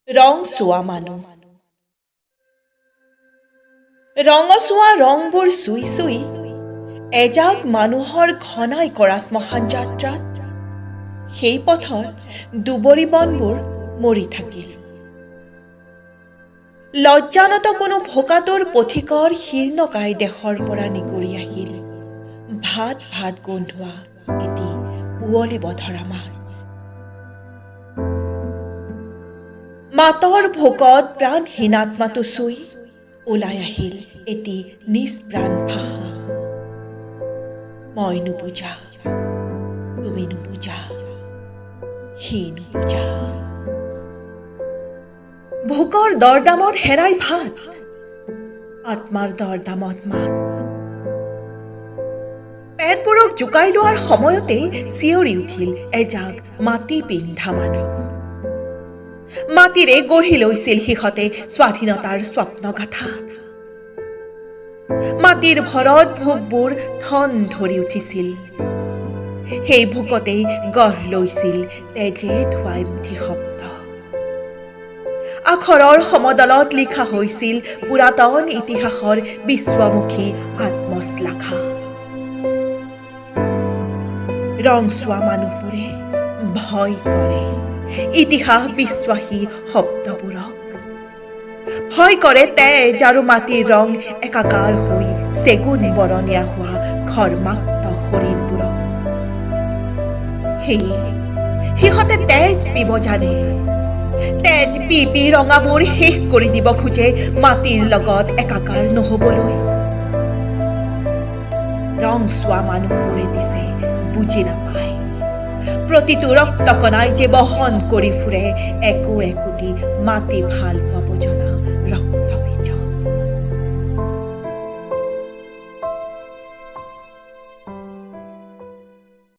ৰং চোৱা মানুহ। ৰঙচুৱা ৰংবোৰ চুই চুই এজাক মানুহৰ ঘনাই কৰা শ্মশান যাত্ৰাত সেই পথত দুবৰি বনবোৰ মৰি থাকিল। লজ্জানত কোনো ভোকাতুৰ পথিকৰ শীৰ্ণকায় দেহৰ পৰা নিগৰি আহিল ভাত ভাত গোন্ধোৱা এটি উৱলিব ধৰা মাত। মাতৰ ভোকত প্ৰাণহীন আত্মাটো চুই ওলাই আহিল এটি নিষ্প্ৰাণ ভাষা। মই নুবুজা, তুমি নুবুজা, সি নুবুজা। ভোকৰ দৰদামত হেৰাই ভাত, আত্মাৰ দৰদামত মাত। পেটবোৰক জোকাই লোৱাৰ সময়তেই চিঞৰি উঠিল এজাক মাটি পিন্ধা মানুহ। মাটিৰে গঢ়ি লৈছিল সিহঁতে স্বাধীনতাৰ স্বপ্নগাথা। মাটিৰ ভৰত ভোকবোৰ ঠন ধৰি উঠিছিল। সেই ভোকতেই গঢ় লৈছিল তেজে ধুৱাই মুঠি শব্দ। আখৰৰ সমদলত লিখা হৈছিল পুৰাতন ইতিহাসৰ বিশ্বমুখী আত্মশ্লাঘা। ৰং চোৱা মানুহবোৰে ভয় কৰে ইতিহাস বিশ্বাসী শব্দবোৰক। ভয় কৰে তেজ আৰু মাটিৰ ৰং একাকাৰ হৈ চেগুন বৰণীয়া হোৱা ঘৰ্মাক্ত শৰীৰবোৰক। সেয়ে সিহঁতে তেজ পিব জানে। তেজ পি পি ৰঙাবোৰ শেষ কৰি দিব খোজে মাটিৰ লগত একাকাৰ নহবলৈ। ৰং চোৱা মানুহবোৰে পিছে বুজি নাপায় প্ৰতিটো ৰক্তকণাই যে বহন কৰি ফুৰে একো একোটি মাটি ভাল পোৱা